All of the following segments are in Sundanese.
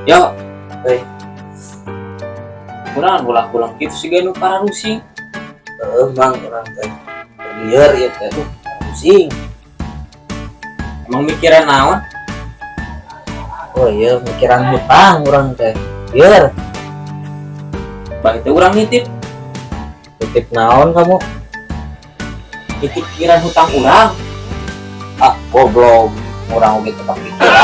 Yo, eh. Kurang ulah-ulah kitu sih nu pararusing. Heeh, Mang, urang teh lieur ieu teh, aduh, pusing. Emang mikiran naon? Oh iya, mikiran hutang urang teh. Lieur. Bah itu urang nitip, Titip naon kamu? Nitip pikiran hutang urang. Ah, goblok. Urang oge tetap pikiran.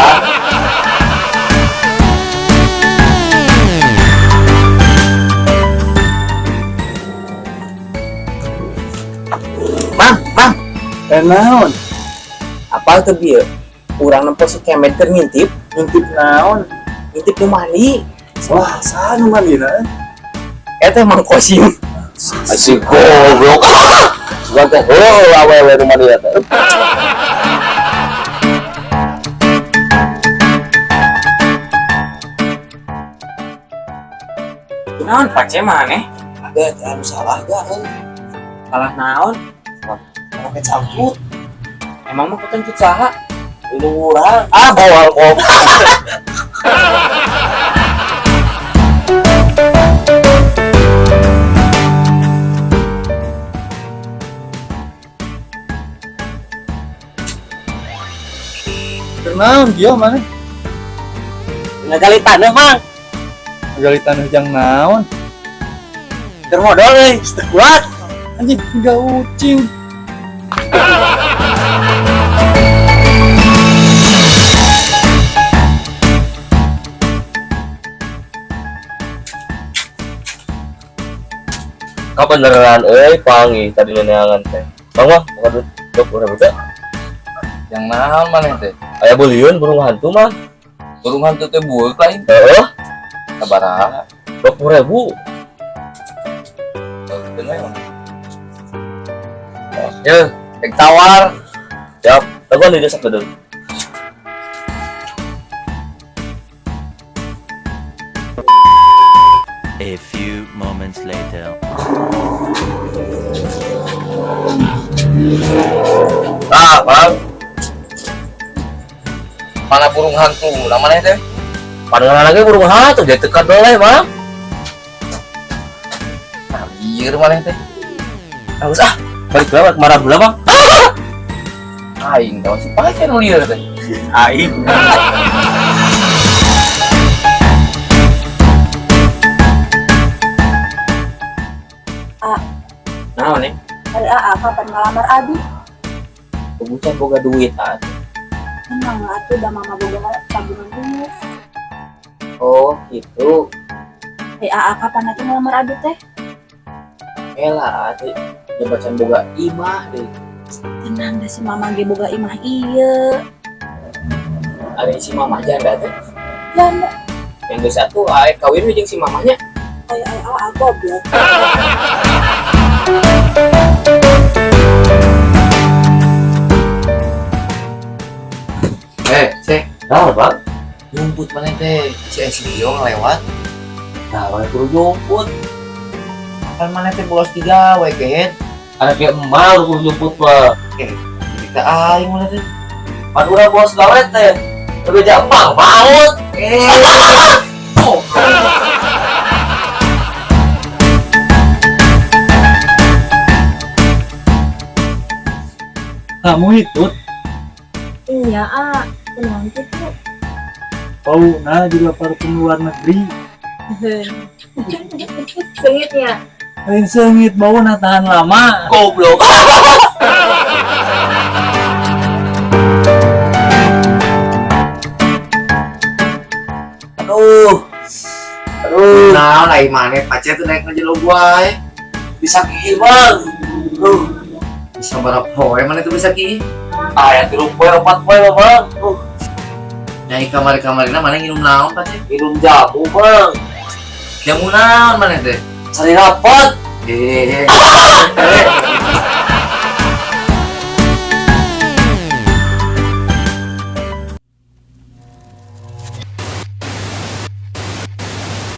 Mang, Mang, Eh naon? Apa tuh bieu? Urang nempo si Kemet keur ngintip, Ngintip naon? Ngintip nu mandi. Wah, saha nu mandina? Eta Mang Kosim. Asik goblok. Sugan teh oh awewe nu mandi teh. Naon pace maneh? Ada anu salah gak? Euy? Salah naon? Pakai cangcut. Emang mau ketencut saha? Ini urang. Ah, bawal goblok. Keur naon dia maneh? Ngagali taneuh, Mang. Ngagali taneuh jang naon? Keur modal euy, teu kuat. Anjing, enggak ucing. Kabeneran euy pangi tadi neneangan teh. Bang mah buka duit 20 ribu teh. Yang naon maneh teh? Aya beuliun burung hantu mah. Burung hantu teh bueuk lain. Heeh, Sabaraha? 20 ribu. Ye, rek tawar. Siap. Dagoan di desa gede. A few moments later. Ah, Bang. Mana burung hantu? Lah maneh teh? Pandangan lagi burung hantu jadi tekan doleh, Bang. Nah, lieur maneh teh. Bagus ah. Balik lewat marah dulu, Bang. Aing teh masih pakai nu lieur teh. Aing. Ah. Naon nih? Ari Aa kapan ngalamar Abi? Kebucan boga duit atuh. Emang atuh da mama boga tabungan dulu. Oh, gitu. Eh Aa kapan atuh ngalamar Abi teh? Elah atuh jabatan boga imah deh. Tenang dah si mama ge boga imah ieu. Ari si mama janda teh. Janda. Yang geus atuh ae kawin we jeung si mamanya. Ai ai Aa goblok. Eh, seh, Naon, Bang? nyumput maneh teh. Si Esio ngelewat. Nah, mana kudu nyumput. Kapan maneh teh bolos digawe kehed? Ada kayak emak kudu nyumput mah. Jadi ka aing maneh teh. Pan urang bos gawe teh. Udah jambang maut. Eh. Oh. Kamu itu Iya, A. Tenang kitu. bauna juga parfum luar negeri. Sengitnya. Lain seungit bauna tahan lama. Goblok. Aduh. Aduh. Nah, lain maneh pace teh naik ngejelo wae. Bisa kieu, Bang. Aduh. Bisa berapa poe maneh tuh bisa ki? Aya 3 poe 4 poe, Bang. Nyai kamari-kamarina maneh nginum naon pace? Minum jamu, Bang. Jamu naon maneh teh? Sari rapat. Eh.